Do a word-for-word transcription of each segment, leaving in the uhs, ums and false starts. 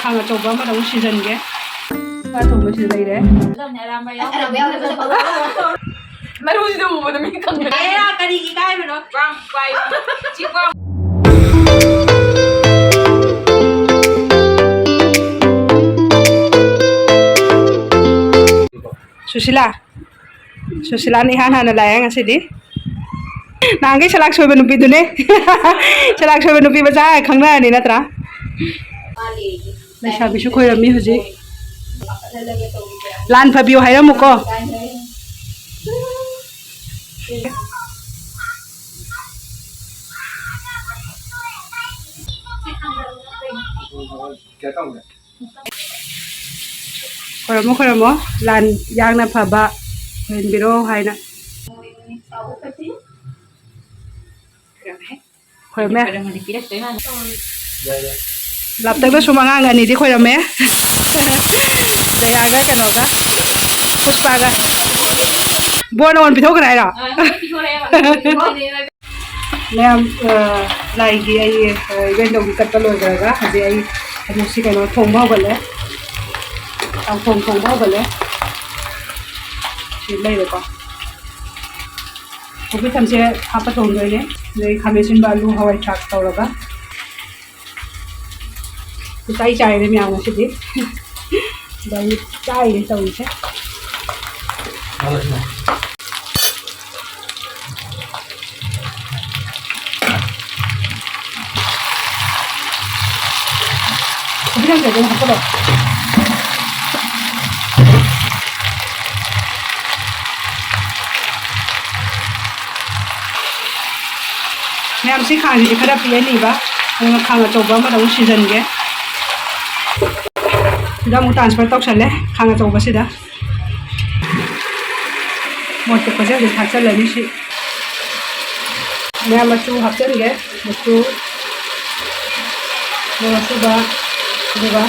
ꯈꯥꯡ ꯑꯆꯧꯕ ꯑꯃꯗ ꯑꯃꯨꯛ ꯁꯤꯖꯟꯒꯦ꯫ ꯁꯥ ꯊꯣꯡꯕꯁꯤꯗ ꯂꯩꯔꯦ꯫ ꯑꯔꯥꯝꯕ ꯌꯥꯎꯗꯕ ꯃꯔꯨꯁꯤꯗ ꯎꯕꯗ ꯃꯤ ꯈꯪꯗ꯭ꯔꯦ꯫ ꯑꯦꯔꯥ, ꯀꯔꯤꯒꯤ ꯏꯀꯥꯏꯕꯅꯣ? ꯋꯥ, ꯋꯥꯏ꯫ ꯆꯤꯛꯄ꯫ ꯁꯨꯁꯤꯂꯥ, ꯁꯨꯁꯤꯂꯥꯅ ꯏꯍꯥꯟ ꯍꯥꯟꯅ ꯂꯥꯛꯑꯦ ꯉꯁꯤꯗꯤ꯫ ꯅꯍꯥꯟꯈꯩ ꯁꯂꯥꯛ ꯁꯣꯏꯕ ꯅꯨꯄꯤꯗꯨꯅꯦ꯫ ꯁꯂꯥꯛ ꯁꯣꯏꯕ ꯅꯨꯄꯤ ꯃꯆꯥ ꯈꯪꯅꯔꯅꯤ ꯅꯠꯇ꯭ꯔꯥ? ꯂꯩꯁꯥꯕꯤꯁꯨ ꯈꯣꯏꯔꯝꯃꯤ ꯍꯧꯖꯤꯛ꯫ ꯂꯥꯟ ꯐꯕꯤꯌꯨ ꯍꯥꯏꯔꯝꯃꯨꯀꯣ꯫ ꯈꯣꯏꯔꯝꯃꯣ, ꯈꯣꯏꯔꯝꯃꯣ꯫ ꯂꯥꯟ ꯌꯥꯡꯅ ꯐꯕ ꯑꯣꯏꯍꯟꯕꯤꯔꯣ ꯍꯥꯏꯅ꯫ ꯈꯣꯏꯔꯝꯃꯦ꯫ ꯂꯥꯞꯇꯛꯅ ꯁꯨꯝ ꯑꯉꯥꯡ ꯑꯅꯤꯗꯤ ꯈꯣꯏꯔꯝꯃꯦ꯫ ꯖꯌꯥꯒ ꯀꯩꯅꯣꯒ, ꯄꯨꯁꯄꯥꯒ꯫ ꯕꯣꯔ ꯅꯉꯣꯟ ꯄꯤꯊꯣꯛꯈ꯭ꯔꯦ ꯍꯥꯏꯔꯣ? ꯃꯌꯥꯝ, ꯑ, ꯂꯥꯏꯒꯤ ꯑꯩ, ꯑ, ꯏꯕꯦꯟꯗꯧꯒꯤ ꯀꯠꯄ ꯂꯣꯏꯈ꯭ꯔꯒ ꯍꯧꯖꯤꯛ ꯑꯩ ꯍꯧꯖꯤꯛꯁꯤ ꯀꯩꯅꯣ ꯊꯣꯡꯕ ꯍꯧꯒꯠꯂꯦ꯫ ꯆꯝꯊꯣꯡ ꯊꯣꯡꯕ ꯍꯧꯒꯠꯂꯦ꯫ ꯁꯤ ꯂꯩꯔꯦꯀꯣ꯫ ꯀꯣꯕꯤ ꯊꯝꯆꯦꯠ ꯍꯥꯞꯄ ꯊꯣꯡꯗꯣꯏꯅꯦ꯫ ꯑꯗꯩ ꯈꯥꯃꯦꯟ ꯑꯁꯤꯟꯕ, ꯑꯂꯨ, ꯍꯋꯥꯏ ꯊ꯭ꯔꯥꯛ ꯇꯧꯔꯒ꯫ ꯄꯨꯡꯆꯥꯏ ꯆꯥꯏꯔꯦ ꯃꯌꯥꯝ ꯉꯁꯤꯗꯤ꯫ ꯑꯗꯩ ꯆꯥꯏꯔꯦ ꯇꯧꯔꯤꯁꯦ꯫ ꯈꯨꯕꯤꯗꯪ ꯀꯩꯗꯪ ꯍꯥꯞꯆꯜꯂꯣ꯫ ꯃꯌꯥꯝ ꯁꯤ ꯈꯥꯡꯁꯤꯗꯤ ꯈꯔ ꯄꯤꯛꯑꯅꯤꯕ, ꯑꯗꯨꯅ ꯈꯥꯡ ꯑꯆꯧꯕ ꯑꯃꯗ ꯑꯃꯨꯛ ꯁꯤꯖꯟꯒꯦ꯫ ꯁꯤꯗ ꯑꯃꯨꯛ transfer ꯇꯧꯁꯜꯂꯦ, ꯈꯥꯡ ꯑꯆꯧꯕꯁꯤꯗ꯫ ꯃꯣꯔꯣꯛ ꯑꯇꯦꯛꯄꯁꯦ ꯍꯧꯖꯤꯛ ꯊꯥꯛꯆꯜꯂꯅꯤ꯫ ꯁꯤ ꯃꯌꯥꯝ ꯃꯆꯨ ꯍꯥꯞꯆꯤꯟꯒꯦ, ꯃꯆꯨ, ꯃꯣꯔꯣꯛ ꯑꯁꯨꯕ, ꯑꯗꯨꯒ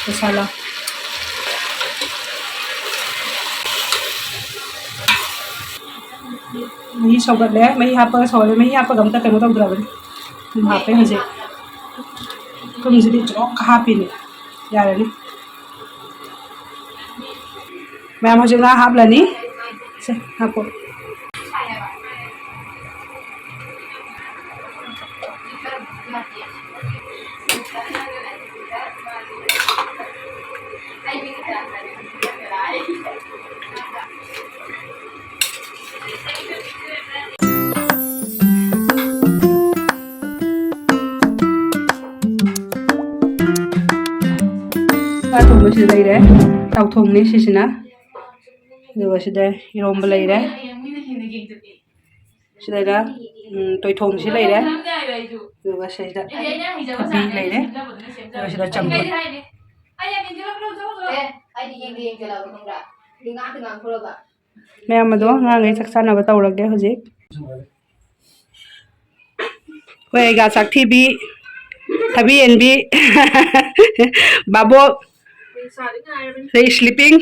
ꯃꯁꯥꯂꯥ꯫ ꯃꯍꯤ ꯁꯧꯒꯠꯂꯦ, ꯃꯍꯤ ꯍꯥꯞꯄꯒ ꯁꯧꯍꯜꯂꯦ꯫ ꯃꯍꯤ ꯍꯥꯞꯄꯒ ꯑꯝꯇ ꯀꯩꯅꯣ ꯇꯧꯗ꯭ꯔꯕꯅꯤ꯫ ꯊꯨꯝ ꯍꯥꯞꯄꯦ ꯍꯧꯖꯤꯛ꯫ ꯊꯨꯝꯁꯤꯗꯤ ꯆꯣꯛꯀ ꯍꯥꯞꯄꯤꯅꯦ꯫ ꯌꯥꯔꯅꯤ꯫ ꯃꯌꯥꯝ ꯍꯧꯖꯤꯛ ꯉꯥ ꯍꯥꯞꯂꯅꯤ꯫ ꯁꯦ, ꯍꯥꯞꯄꯣ꯫ ꯉꯥ ꯊꯣꯡꯕꯁꯤ ꯂꯩꯔꯦ꯫ ꯇꯥꯎꯊꯣꯡꯅꯤ ꯁꯤꯁꯤꯅ꯫ ꯑꯗꯨꯒ ꯁꯤꯗ ꯏꯔꯣꯝꯕ ꯂꯩꯔꯦ꯫ ꯁꯤꯗꯩꯗ, ꯎꯝ, ꯇꯣꯏꯊꯣꯡꯁꯤ ꯂꯩꯔꯦ꯫ ꯑꯗꯨꯒ ꯁꯤꯗ ꯊꯕꯤ ꯂꯩꯔꯦ꯫ ꯑꯗꯨꯒ ꯁꯤꯗ ꯆꯝꯐꯨꯠ꯫ ꯃꯌꯥꯝ ꯑꯗꯣ ꯑꯉꯥꯡꯈꯩ ꯆꯥꯛ ꯆꯥꯅꯕ ꯇꯧꯔꯒꯦ ꯍꯧꯖꯤꯛ꯫ ꯍꯣꯏ, ꯑꯩꯒ ꯆꯥꯛꯊꯤꯕꯤ, ꯊꯕꯤ ꯌꯦꯟꯕꯤ, ꯕꯥꯕꯣꯛ, they sleeping꯫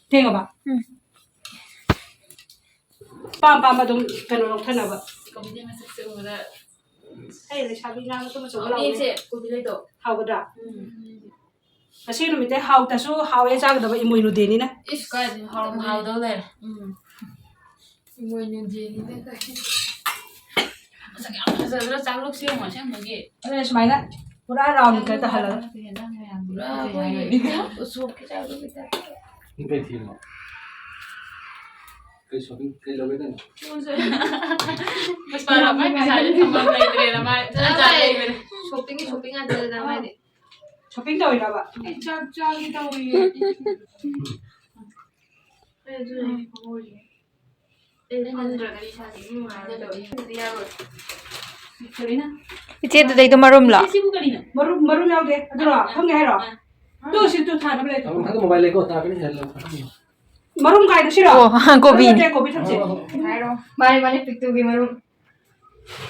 ꯊꯦꯡꯉꯕ? ꯎꯝ꯫ ꯑꯄꯥꯝ ꯑꯄꯥꯝꯕ ꯑꯗꯨꯝ ꯀꯩꯅꯣ ꯂꯧꯊꯅꯕ꯫ ꯀꯣꯕꯤꯗꯤ ꯃꯁꯛꯁꯦ ꯎꯕꯗ ꯑꯩ ꯂꯩꯁꯥꯕꯤ ꯉꯥ ꯃꯇꯨꯝ ꯑꯆꯧꯕ ꯂꯥꯎꯕꯅꯦ꯫ ꯀꯣꯕꯤ ꯂꯩꯗꯣ꯫ ꯍꯥꯎꯒꯗ꯭ꯔꯥ? ꯎꯝ꯫ ꯉꯁꯤ ꯅꯨꯃꯤꯠꯇꯤ ꯍꯥꯎꯇꯁꯨ ꯍꯥꯎꯋꯦ ꯆꯥꯒꯗꯕ ꯏꯃꯣꯏꯅꯨ ꯗꯦꯅꯤꯅ꯫ ꯏꯁ, ꯀꯥꯏꯗꯩ ꯍꯥꯎꯔꯝ-, ꯍꯥꯎꯗꯧ ꯂꯩꯔꯦ꯫ ꯎꯝ꯫ ꯏꯃꯣꯏꯅꯨ ꯗꯦꯅꯤꯅ ꯀꯥꯏ꯫ ꯃꯁꯛ ꯌꯥꯝ ꯐꯖꯗ꯭ꯔꯥ ꯆꯥꯛꯂꯨꯛꯁꯦ ꯌꯦꯡꯉꯣ ꯑꯁꯦꯡꯕꯒꯤ꯫ ꯑꯗꯨꯅ ꯁꯨꯃꯥꯏꯅ ꯄꯨꯔꯥ round ꯈꯔ ꯇꯥꯍꯜꯂꯒ꯫ ꯄꯨꯔꯥ ꯑꯩꯈꯣꯏꯒꯤ ꯎꯁꯣꯞꯀꯤ ꯆꯥꯛꯂꯨꯛꯀꯤ ꯇꯥꯏꯞꯇ꯫ ꯅꯪ ꯀꯩ ꯊꯤꯔꯤꯅꯣ? ꯀꯩ shopping, ꯀꯩ ꯂꯧꯒꯦ ꯇꯧꯔꯤꯅꯣ? ꯄꯨꯁꯄꯥꯅ ꯃꯥꯏ ꯄꯩꯁꯥꯁꯦ ꯊꯝꯐꯝ ꯂꯩꯇ꯭ꯔꯦꯅ ꯃꯥ ꯖꯥꯠ ꯖꯥꯠ ꯂꯩꯕꯅꯦ꯫ Shopping ꯒꯤ shopping ꯉꯥꯛꯇꯅꯤꯗ ꯃꯥꯏꯗꯤ꯫ Shopping ꯇꯧꯔꯤꯔꯕ? ꯑꯩ ꯆꯥꯛ ꯆꯥꯒꯦ ꯇꯧꯔꯤꯌꯦ꯫ ꯑꯩ ꯑꯗꯨꯅ ꯍꯦꯟꯅ ꯐꯪꯍꯧꯔꯤꯌꯦ꯫ ꯑꯩ ꯐꯪꯗ꯭ꯔꯒꯗꯤ ꯏꯁꯥꯁꯦ ꯏꯅꯨꯡ ꯅꯨꯡꯉꯥꯏꯔꯔꯣꯏ ꯇꯧꯔꯤꯁꯦ꯫ ꯌꯥꯔꯣꯏ꯫ ꯀꯔꯤꯅ? ꯏꯆꯦ ꯑꯗꯨꯗꯩꯗꯣ ꯃꯔꯨꯝꯂꯣ? ꯏꯆꯦ ꯁꯤꯕꯨ ꯀꯔꯤꯅꯣ? ꯃꯔꯨꯝ, ꯃꯔꯨꯝ ꯌꯥꯎꯗꯦ꯫ ꯑꯗꯨꯔꯣ? ꯈꯪꯒꯦ ꯍꯥꯏꯔꯣ? ꯑꯥ꯫ ꯇꯨ, ꯁꯤ ꯇꯨ ꯊꯥꯅꯕ ꯂꯩꯇ꯭ꯔꯣ? ꯃꯊꯛꯇ mobile ꯂꯩꯀꯣ, ꯇꯥꯔꯛꯀꯅꯤ ꯁꯤꯗ ꯂꯩ꯫ ꯃꯔꯨꯝ ꯀꯥꯏꯗꯣ ꯁꯤꯔꯣ? ꯑꯣ, ꯀꯣꯕꯤꯅꯤ꯫ ꯅꯠꯇꯦ, ꯀꯣꯕꯤ ꯊꯝꯁꯦ꯫ ꯍꯥꯏꯔꯣ꯫ ꯃꯥꯅꯦ, ꯃꯥꯅꯦ, ꯄꯤꯛꯇꯨꯒꯤ ꯃꯔꯨꯝ꯫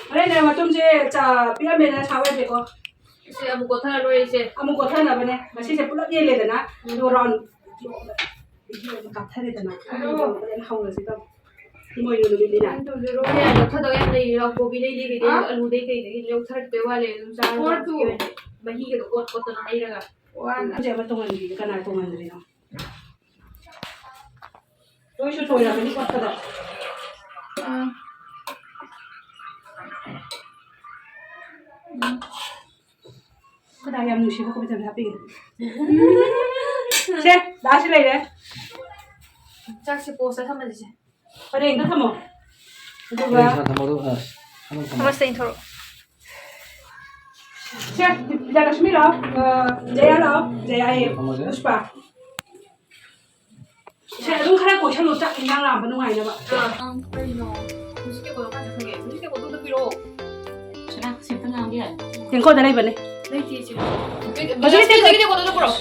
ꯍꯣꯔꯦꯟ ꯃꯇꯨꯝꯁꯦ ꯆꯥ ꯄꯤꯛꯑꯝꯃꯦꯅ ꯁꯥꯕ ꯌꯥꯗꯦꯀꯣ꯫ ꯁꯤ ꯑꯃꯨꯛ ꯀꯣꯠꯊꯔ ꯂꯣꯏꯔꯦ ꯏꯆꯦ꯫ ꯑꯃꯨꯛ ꯀꯣꯠꯊꯅꯕꯅꯦ꯫ ꯉꯁꯤꯁꯦ ꯄꯨꯂꯞ ꯌꯦꯜꯂꯦꯗꯅ꯫ ꯑꯗꯨꯒ round video ꯑꯃ ꯀꯥꯞꯊꯔꯦꯗꯅ꯫ ꯑꯗꯨꯒ ꯐꯖꯅ ꯍꯧꯔꯁꯤ ꯇꯧ꯫ ꯏꯃꯣꯏꯅꯨ ꯅꯨꯃꯤꯠꯅꯤꯅ꯫ ꯀꯃꯥꯏꯅ ꯇꯧꯗꯣꯏꯔꯣ? ꯍꯣꯏ, ꯂꯧꯊꯗꯧ ꯌꯥꯝ ꯂꯩꯔꯤ꯫ ꯂꯧ, ꯀꯣꯕꯤ ꯂꯩ, ꯂꯩ, ꯂꯩ, ꯍꯥ? ꯑꯂꯨꯗꯩ ꯀꯩꯗꯩ ꯂꯧꯊꯔꯛꯇꯣꯏ ꯋꯥꯠꯂꯦ꯫ ꯑꯗꯨꯝ ꯆꯥꯔ ꯐꯣꯔ ꯇꯨ꯫ ꯂꯧꯊꯣꯛꯈꯤꯕꯅꯦ꯫ ꯃꯍꯤꯒꯗꯣ ꯑꯣꯠ ꯑꯣꯠꯇꯅ ꯍꯩꯔꯒ꯫ ꯋꯥꯟ꯫ ꯁꯦ ꯑꯃ ꯇꯣꯡꯍꯟꯕꯤꯒꯦ꯫ ꯀꯅꯥ ꯇꯣꯡꯍꯟꯗꯣꯏꯅꯣ? ꯂꯣꯏꯁꯨ ꯇꯣꯏꯔꯕꯅꯤ ꯀꯛꯄꯗ꯫ ꯑꯥ꯫ ꯎꯝ꯫ ꯈꯨꯗꯥ ꯌꯥꯝ ꯅꯨꯡꯁꯤꯕ ꯀꯕꯤꯇꯥ ꯑꯃ ꯍꯥꯞꯄꯤꯒꯦ꯫ ꯁꯦ, ꯂꯥꯁꯁꯤ ꯂꯩꯔꯦ꯫ ꯆꯥꯛꯁꯦ ꯄꯣꯁꯇ ꯊꯝꯃꯁꯤꯁꯦ꯫ ꯄꯔꯦꯡꯗ ꯊꯝꯃꯣ꯫ ꯑꯗꯨꯒ ꯄꯔꯦꯡ ꯁꯥꯅ ꯊꯝꯃꯣ, ꯑꯗꯨꯒ, ꯑ, ꯁꯥꯅ ꯊꯝꯃꯣ꯫ ꯊꯣꯃꯁꯇ ꯏꯟꯊꯣꯔꯛꯑꯣ꯫ ꯁꯦ, ꯕꯤꯖꯌꯂꯛꯁꯃꯤ ꯂꯥꯛꯑꯣ꯫ ꯑ, ꯖꯌꯥ ꯂꯥꯛꯑꯣ꯫ ꯖꯌꯥ ꯍꯥꯏꯌꯦ꯫ ꯊꯝꯃꯣꯁꯦ꯫ ꯄꯨꯁꯄꯥ꯫ ꯁꯦ, ꯑꯗꯨꯝ ꯈꯔ ꯀꯣꯏꯁꯜꯂꯣ, ꯆꯥꯛ ꯏꯟꯖꯥꯡ ꯂꯥꯝꯕ ꯅꯨꯡꯉꯥꯏꯅꯕ꯫ ꯑꯥ, ꯑꯪ, ꯀꯩꯅꯣ? ꯍꯧꯖꯤꯛ ꯇꯦꯕꯜ ꯀꯥꯏ ꯆꯠꯈ꯭ꯔꯒꯦ? ꯍꯧꯖꯤꯛ ꯇꯦꯕꯜꯗꯣ ꯑꯝꯇ ꯄꯤꯔꯛꯑꯣ꯫ ꯁꯅꯥ, ꯁꯤ ꯑꯝꯇ ꯉꯥꯡꯒꯦ ꯌꯥꯏ? ꯇꯦꯡꯀꯣꯠꯗ ꯂꯩꯕꯅꯦ꯫ ꯂꯩꯇꯦ, ꯏꯆꯦ꯫ ꯍꯧꯖꯤꯛ ꯒꯤꯂꯥꯁ ꯇꯦꯕꯜ ꯄꯤꯔꯛꯑꯣ, ꯇꯦꯕꯜꯗꯣ ꯄꯨꯔꯛꯑꯣ꯫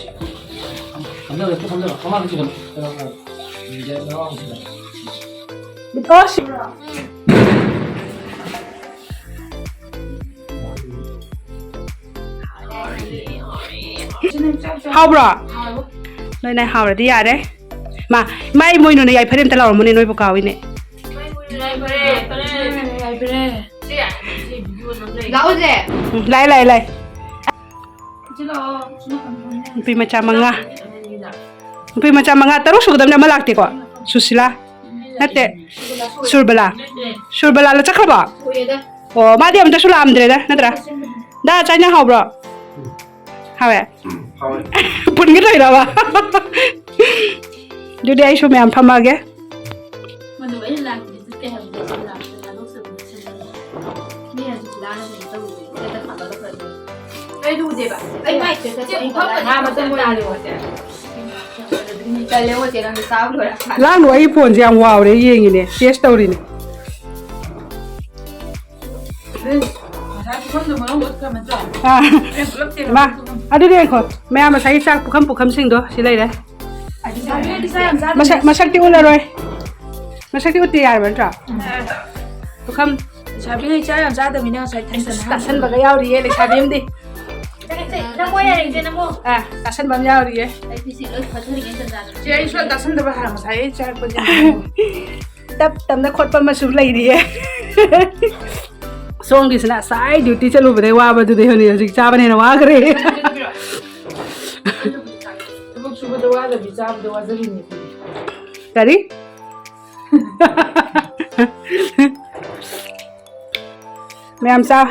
ꯊꯝꯖꯔꯣ, ꯊꯝꯖꯔꯣ꯫ ꯃꯃꯥꯡꯗ ꯁꯤꯗ, ꯀꯩꯅꯣ, ꯀꯩꯅꯣ, ꯃꯃꯥꯡꯗ ꯁꯤꯗ꯫ ꯑꯣ, ꯁꯤ-, ꯎꯝ꯫ ꯍꯥꯎꯕ꯭ꯔꯣ? ꯅꯣꯏꯅ ꯍꯥꯎꯔꯗꯤ ꯌꯥꯔꯦ꯫ ꯃꯥ, ꯏꯃꯥ ꯏꯃꯣꯏꯅꯨꯅ ꯌꯥꯏꯐꯔꯦ ꯑꯝꯇ ꯂꯥꯎꯔꯝꯃꯨꯅꯦ, ꯅꯣꯏꯕꯨ ꯀꯥꯎꯏꯅꯦ꯫ ꯌꯥꯏꯐꯔꯦ, ꯌꯥꯏꯐꯔꯦ, ꯌꯥꯏꯐꯔꯦ꯫ ꯁꯦ, ꯁꯤ ꯚꯤꯗꯤꯑꯣ ꯅꯝ ꯂꯩ꯫ ꯂꯥꯛꯑꯣꯁꯦ꯫ ꯎꯝ, ꯂꯥꯛꯑꯦ, ꯂꯥꯛꯑꯦ, ꯂꯥꯛꯑꯦ꯫ ꯁꯤ ꯂꯥꯛꯑꯣ, ꯁꯤ ꯂꯥꯛꯑꯣ꯫ ꯅꯨꯄꯤ ꯃꯆꯥ ꯃꯉꯥ꯫ ꯅꯨꯄꯤ ꯃꯆꯥ ꯃꯉꯥ, ꯇꯔꯨꯛ ꯁꯨꯒꯗꯕꯅꯦ, ꯑꯃ ꯂꯥꯛꯇꯦꯀꯣ? ꯁꯨꯁꯤꯂꯥ꯫ ꯅꯠꯇꯦ, ꯁꯨꯔꯕꯂꯥ꯫ ꯁꯨꯔꯕꯂꯥ ꯆꯠꯈ꯭ꯔꯕꯣ? ꯑꯣ, ꯃꯥꯗꯤ ꯑꯃꯨꯛꯇꯁꯨ ꯂꯥꯛꯑꯝꯗ꯭ꯔꯦꯗ, ꯅꯠꯇ꯭ꯔꯥ? ꯗꯥ, ꯆꯥꯛ ꯏꯟꯖꯥꯡ ꯍꯥꯎꯕ꯭ꯔꯣ? ꯍꯥꯎꯋꯦ? ꯍꯥꯎꯋꯦ꯫ ꯄꯨꯟꯒꯦ ꯇꯧꯔꯕ? ꯑꯗꯨꯗꯤ ꯑꯩꯁꯨ ꯃꯌꯥꯝ ꯐꯝꯃꯒꯦ꯫ ꯃꯗꯨ ꯑꯩꯅ ꯂꯥꯛꯄꯗꯤ ꯆꯠꯀꯦ ꯍꯥꯏꯕꯗꯤ ꯁꯤ ꯂꯥꯛꯄꯗ ꯊꯥꯗꯣꯛꯆꯕꯅꯤ ꯁꯤꯟꯕꯅꯤ꯫ ꯃꯤ ꯍꯧꯖꯤꯛ ꯂꯥꯡꯅ ꯀꯩꯅꯣ ꯇꯧꯔꯤꯕꯅꯤ꯫ ꯆꯠꯇ ꯊꯥꯗꯣꯛꯈ꯭ꯔꯗꯤ꯫ ꯑꯩꯗꯨ ꯎꯗꯦꯕ꯫ ꯑꯩ ꯃꯥꯏ ꯁ꯭ꯇꯦꯇꯁ ꯆꯦ, ꯑꯩ ꯄꯨꯈꯝ ꯊꯥꯒꯠꯂꯦ꯫ ꯃꯥ ꯃꯇꯝ ꯂꯣꯏꯔꯦ꯫ ꯇꯜꯂꯦ ꯍꯣꯏ ꯆꯦ, ꯅꯪꯗꯤ ꯆꯥꯕ ꯂꯣꯏꯔꯦ꯫ ꯂꯥꯡꯅꯨ, ꯑꯩꯒꯤ ꯐꯣꯟꯁꯦ ꯌꯥꯝ ꯋꯥꯎꯔꯦ, ꯌꯦꯡꯉꯤꯅꯦ, ꯇꯦꯁ ꯇꯧꯔꯤꯅꯦ꯫ ꯉꯁꯥꯏ ꯄꯨꯈꯝꯗꯣ ꯃꯅꯨꯡ ꯎꯠꯈ꯭ꯔ ꯅꯠꯇ꯭ꯔꯣ? ꯑꯥ꯫ ꯑꯩ ꯄꯨꯂꯞ ꯆꯦ-, ꯃꯥ, ꯑꯗꯨꯗꯤ ꯉꯥꯏꯈꯣ, ꯃꯌꯥꯝ ꯉꯁꯥꯏꯒꯤ ꯆꯥꯛ ꯄꯨꯈꯝ ꯄꯨꯈꯝꯁꯤꯡꯗꯣ ꯁꯤ ꯂꯩꯔꯦ꯫ ꯂꯩꯁꯥꯕꯤꯈꯩꯗꯤ ꯆꯥ ꯌꯥꯝ ꯆꯥꯗꯕꯅꯦ꯫ ꯃꯁꯛ, ꯃꯁꯛꯇꯤ ꯎꯠꯂꯔꯣꯏ꯫ ꯃꯁꯛꯇꯤ ꯎꯠꯇꯦ ꯌꯥꯔꯕ ꯅꯠꯇ꯭ꯔꯣ? ꯎꯝ꯫ ꯄꯨꯈꯝ꯫ ꯂꯩꯁꯥꯕꯤꯈꯩ ꯆꯥ ꯌꯥꯝ ꯆꯥꯗꯕꯅꯤꯅ ꯉꯁꯥꯏ ꯊꯟꯗꯅ ꯍꯥꯞꯄꯅꯦ꯫ ꯇꯥꯁꯟꯕꯒ ꯌꯥꯎꯔꯤꯌꯦ ꯂꯩꯁꯥꯕꯤ ꯑꯃꯗꯤ꯫ ꯅꯪꯉꯣ ꯌꯥꯔꯦ, ꯏꯆꯦ, ꯅꯪꯉꯣ꯫ ꯑꯥ, ꯇꯥꯁꯟꯕ ꯑꯃ ꯌꯥꯎꯔꯤꯌꯦ꯫ ꯑꯩ ꯄꯤꯁꯤ ꯂꯣꯏ ꯐꯥꯊꯔꯤꯉꯩ ꯇꯟꯖꯥꯗ꯫ ꯆꯦ, ꯑꯩ ꯁꯨꯡꯇꯥ ꯇꯥꯁꯟꯗꯕ ꯍꯥꯟꯅ ꯉꯁꯥꯏ ꯆꯥꯔꯛꯄꯁꯦ꯫ ꯇꯞ ꯇꯞꯅ ꯈꯣꯠꯄ ꯑꯃꯁꯨ ꯂꯩꯔꯤꯌꯦ꯫ ꯁꯣꯝꯒꯤꯁꯤꯅ ꯉꯁꯥꯏ ꯗ꯭ꯌꯨꯇꯤ ꯆꯠꯂꯨꯕꯗꯩ ꯋꯥꯕꯗꯨꯗꯩ ꯍꯣꯅꯤ ꯍꯧꯖꯤꯛ ꯆꯥꯕꯅ ꯍꯦꯟꯅ ꯋꯥꯈ꯭ꯔꯦ꯫ ꯊꯕꯛ ꯁꯨꯕꯗ ꯋꯥꯗꯕꯤ ꯆꯥꯕꯗ ꯋꯥꯖꯔꯤꯅꯦ꯫ ꯀꯔꯤ? ꯃꯌꯥꯝ ꯆꯥ-,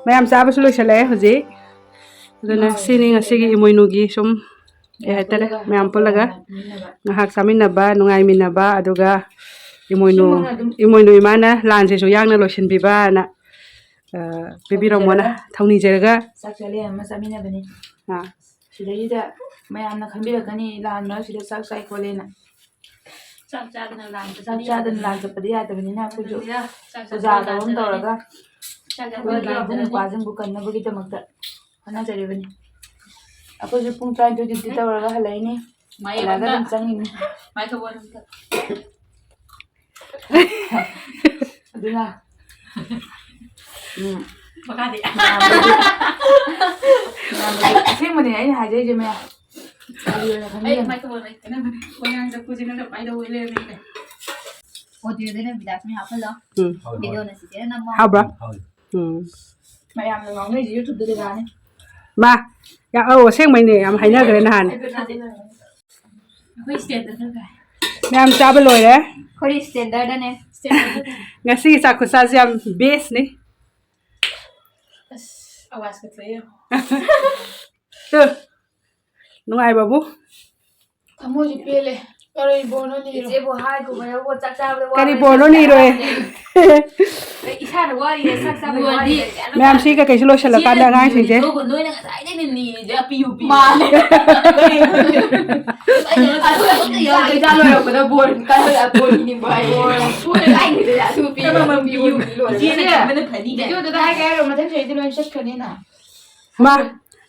ꯃꯌꯥꯝ ꯆꯥꯕꯁꯨ ꯂꯣꯏꯁꯤꯜꯂꯛꯑꯦ ꯍꯧꯖꯤꯛ꯫ ꯑꯗꯨꯅ ꯁꯤꯅꯤ ꯉꯁꯤꯒꯤ ꯏꯃꯣꯏꯅꯨꯒꯤ ꯁꯨꯝ ꯀꯩ ꯍꯥꯏꯇꯥꯔꯦ, ꯃꯌꯥꯝ ꯄꯨꯜꯂꯒ ꯉꯥꯏꯍꯥꯛ ꯆꯥꯃꯤꯟꯅꯕ, ꯅꯨꯡꯉꯥꯏꯃꯤꯟꯅꯕ, ꯑꯗꯨꯒ ꯏꯃꯣꯏꯅꯨ, ꯏꯃꯣꯏꯅꯨ ꯏꯃꯥꯅ ꯂꯥꯟꯁꯤꯁꯨ ꯌꯥꯡꯅ ꯂꯣꯏꯁꯤꯟꯕꯤꯕꯅ, ꯑ, ꯄꯤꯕꯤꯔꯝꯃꯣꯅ ꯊꯧꯅꯤꯖꯔꯒ ꯆꯥꯛ ꯆꯥꯂꯦꯟ ꯑꯃ ꯆꯥꯃꯤꯟꯅꯕꯅꯤ꯫ ꯑꯥ꯫ ꯁꯤꯗꯩꯁꯤꯗ ꯃꯌꯥꯝꯅ ꯈꯟꯕꯤꯔꯛꯀꯅꯤ, ꯂꯥꯟ ꯃꯔꯛꯁꯤꯗ ꯆꯥꯛ ꯆꯥꯏ ꯈꯣꯠꯂꯦꯅ꯫ ꯆꯥꯛ ꯆꯥꯗꯅ ꯂꯥꯟ ꯆꯠꯄꯗꯤ ꯆꯥꯛ ꯆꯥꯗꯅ ꯌꯥꯗꯕꯅꯤꯅ꯫ ꯂꯥꯟ ꯆꯠꯄꯗꯤ ꯌꯥꯗꯕꯅꯤꯅ ꯑꯩꯈꯣꯏꯁꯨ ꯑꯗꯨꯅ ꯆꯥꯛ ꯆꯥꯗꯅ ꯄꯨꯖꯥ ꯂꯥꯟ ꯇꯧꯔ ꯆꯠꯂꯅꯤ꯫ ꯇꯧꯔꯒ ꯆꯥꯛ ꯆꯥꯗꯅ ꯑꯩꯈꯣꯏꯒꯤ ꯂꯥꯟ ꯑꯕꯨꯡ ꯆꯠꯂꯅꯤ꯫ ꯃꯧꯄ꯭ꯋꯥꯁꯤꯡꯕꯨ ꯀꯟꯅꯕꯒꯤꯗꯃꯛꯇ ꯍꯣꯠꯅꯖꯔꯤꯕꯅꯤ꯫ ꯑꯩꯈꯣꯏꯁꯨ ꯄꯨꯡ ꯇꯔꯥꯅꯤꯊꯣꯏ ꯗ꯭ꯌꯨꯇꯤ ꯇꯧꯔꯒ ꯍꯜꯂꯛꯏꯅꯤ꯫ ꯃꯥꯏ ꯍꯜꯂꯛꯑꯒ ꯑꯝꯇ, ꯑꯗꯨꯝ ꯆꯪꯉꯤꯅꯤ꯫ ꯃꯥꯏ ꯈꯔ ꯑꯝꯇ꯫ ꯑꯗꯨꯅ, ꯎꯝ꯫ ꯃꯈꯥꯗꯤ꯫ ꯃꯌꯥꯝꯗꯗꯤ, ꯃꯌꯥꯝꯗꯗꯤ ꯑꯁꯦꯡꯕꯅꯦ ꯑꯩꯅ ꯍꯥꯏꯖꯔꯤꯁꯦ ꯃꯌꯥꯝ꯫ ꯀꯔꯤ ꯑꯣꯏꯅ ꯑꯩ ꯈꯟꯕꯤꯒꯅꯨ꯫ ꯃꯥꯏ ꯈꯔ ꯑꯝꯇ ꯀꯩꯅꯣ ꯃꯅꯤ꯫ ꯃꯣꯏꯔꯥꯡ ꯆꯠꯄꯁꯦ ꯅꯪꯅ ꯄꯥꯏꯗꯧ ꯑꯣꯏ ꯂꯩꯔꯝꯃꯦꯅꯦ꯫ ꯑꯣꯗꯤꯑꯣꯗꯨꯅ ꯕꯤꯗꯥꯁꯃꯤ ꯍꯥꯞꯍꯜꯂꯣ꯫ ꯎꯝ꯫ ꯚꯤꯗꯤꯑꯣꯅ ꯆꯤꯆꯦꯅ ꯅꯝꯃꯣ꯫ ꯍꯥꯞꯄ꯭ꯔꯥ? ꯎꯝ꯫ ꯃꯌꯥꯝꯅ ꯉꯥꯡꯅꯔꯤꯁꯦ YouTube-ꯇꯗꯤ ꯂꯥꯛꯑꯅꯤ꯫ ꯃꯥ, ꯌꯥ-, ꯑꯧ, ꯑꯁꯦꯡꯕꯩꯅꯦ, ꯌꯥꯝ ꯍꯥꯏꯅꯈ꯭ꯔꯦ ꯅꯍꯥꯟ꯫ ꯑꯩꯈꯣꯏ stand-ꯗ ꯈꯔ ꯀꯥꯏ꯫ ꯃꯌꯥꯝ ꯆꯥꯕ ꯂꯣꯏꯔꯦ꯫ ꯑꯩꯈꯣꯏ standard-ꯗꯅꯦ꯫ Standard-ꯗꯅꯦ꯫ ꯉꯁꯤꯒꯤ ꯆꯥꯛ ꯈꯨꯠꯆꯥꯁꯦ ꯌꯥꯝ best-ꯅꯤ꯫ ꯑꯁ, ꯑꯋꯥꯖꯀ ꯊꯣꯛꯑꯦ ꯌꯦꯡꯉꯣ꯫ ꯇꯨ, ꯅꯨꯡꯉꯥꯏꯕꯕꯨ꯫ ꯊꯃꯣꯏꯁꯦ ꯄꯦꯜꯂꯦ꯫ ꯀꯔꯤ ꯕꯣꯔꯅꯣ ꯅꯤꯔꯣ? ꯏꯆꯦꯕꯨ ꯍꯥꯏꯒꯨꯝꯕꯅꯕꯨ ꯆꯥꯛ ꯆꯥꯕꯗ ꯀꯔꯤ ꯋꯥꯕ ꯕꯣꯔꯅꯣ ꯅꯤꯔꯣꯏ? ꯑꯩ ꯏꯁꯥꯅ ꯋꯥꯔꯤꯅꯦ, ꯆꯥꯛ ꯆꯥꯕꯗ ꯋꯥꯔꯤꯅꯦ꯫ ꯃꯌꯥꯝ ꯁꯤ ꯀꯩꯀꯩꯁꯨ ꯂꯣꯏꯁꯤꯜꯂꯀꯥꯟꯗ ꯏꯆꯦꯅ ꯑꯉꯥꯡꯁꯤꯡꯁꯦ꯫ ꯅꯤꯔꯤꯗꯣ ꯅꯣꯏꯅ ꯉꯁꯥꯏꯗꯩꯅꯦ ꯅꯤꯔꯤꯁꯦ, ꯑꯄꯤꯌꯨ ꯄꯤꯌꯨ꯫ ꯃꯥꯅꯦ꯫ ꯑꯗꯨ ꯑꯝꯇ ꯌꯥꯎꯗꯦ꯫ ꯆꯥꯛ ꯆꯥ ꯂꯣꯏꯔꯛꯄꯗ ꯕꯣꯔ ꯀꯟꯕꯗ ꯕꯣꯔ ꯄꯤꯅꯤꯡꯕ ꯍꯥꯏꯌꯦ꯫ ꯕꯣꯔ꯫ ꯀꯥꯏꯗꯩꯗ ꯑꯗꯨ ꯄꯤꯌꯨ, ꯑꯃꯃꯝ ꯄꯤꯌꯨ, ꯄꯤꯌꯨ꯫ ꯂꯣꯏꯔꯦ꯫ ꯏꯆꯦꯅ ꯈꯟꯕꯅ ꯐꯅꯤꯗ꯫ ꯚꯤꯗꯤꯑꯣꯗꯨꯗ ꯍꯥꯏꯒꯦ ꯍꯥꯏꯔꯣ? ꯃꯊꯪ ꯆꯍꯤꯗꯤ ꯂꯣꯏ ꯆꯠꯈ꯭ꯔꯅꯤꯅ꯫ ꯃꯥ,